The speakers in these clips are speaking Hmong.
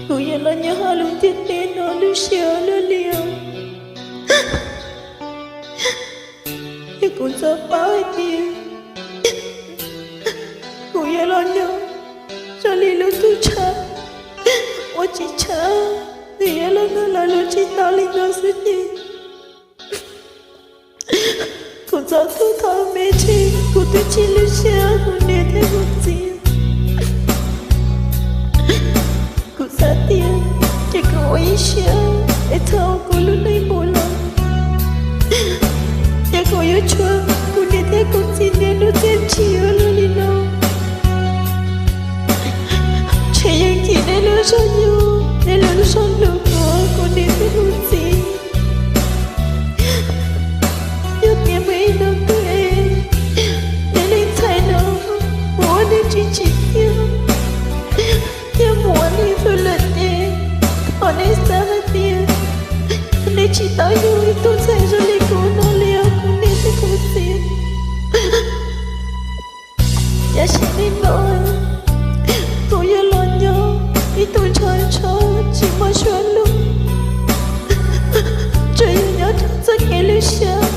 Kuv yuav los nyob hauv lub ntiaj teb no lub sij hawm luaj li os. Yog kuv txhob paub hais tias kuv yuav los nyob zoo li lub tug tshav uas tsis tshav, nws yuav los nrog lawv lub tsis tau li no xwb ces kuv txhob tuag thov me ntsis, kuv twb tsis lwj siab kuv niam thiab kuv txiv. Kuv xav tias ces kuv ua ib siab es txhob ua kuv lub neej mus los, ces kuv yuav tshuav kuv niam thiab kuv txiv niaj hnub txiaj ntsig ua luaj li no. Ntshe yeej cim nej lub zog yug, nej lub zog hlub kuv, kuv niam thiab kuv txiv. Yog tias muaj ib hnub twg nej leej ntxhais no mus ua neeg tsis tsim txiaj, thiab mus ua neeg hauj lwm ces thov nej xav hais tias nej tsis tau yug ib tug ntxhais zoo li kuv no li os kuv niam thiab kuv txiv. Yam sim neej no kuv yuav los nyob ib tug ntshav ntsho tsis muaj suab lug, tsuas yog nyob rau txoj kev lwj siab,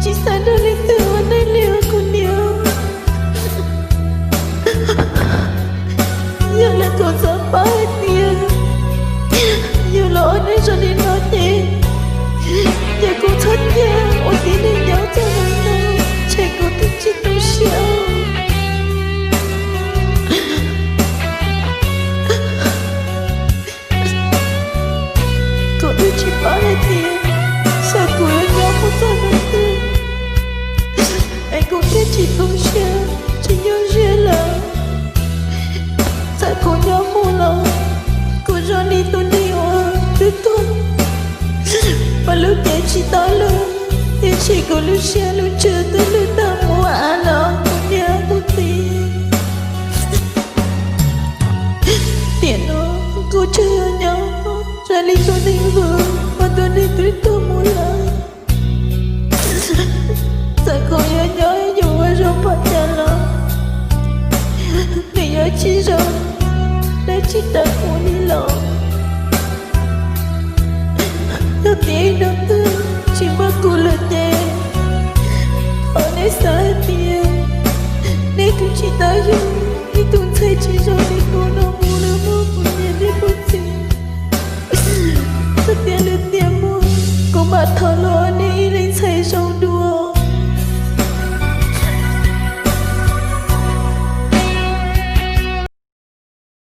tsis xav nrog leej twg ua neej li os kuv niam. Yog lawv kuv txhob paub hais tias yus los ua neej zoo li no ces, ces kuv txhob cia ua tib neeg nyob txog hnub no, ntshe kuv twb tsis tu siab. Kuv twb tsis paub hais tias xyov kuv yuav nyob mus txog hnub twg, es kuv thiaj tsis tu siab tsis nyuaj siab lawm. Txawm kuv nyob mus los kuv zoo li tus neeg uas twb tuag, uas lub cev tsis tau lug, tiam sis kuv lub siab lub ntsws twb lwj tag mus av los kuv niam kuv txiv. Tiam no kuv tsuas yog nyob zoo li tus neeg vwm uas tus neeg twb tuag mus lawm. Txawm kuv yuav nyob yus ua zoo npaum cas los nws yuav tsis zoo dab tsi rau kuv li los. Yog tias ib hnub twg tsis muaj kuv lawm ces thov nej xav hais tias nej twb tsis tau yug ib tug ntxhais tsis zoo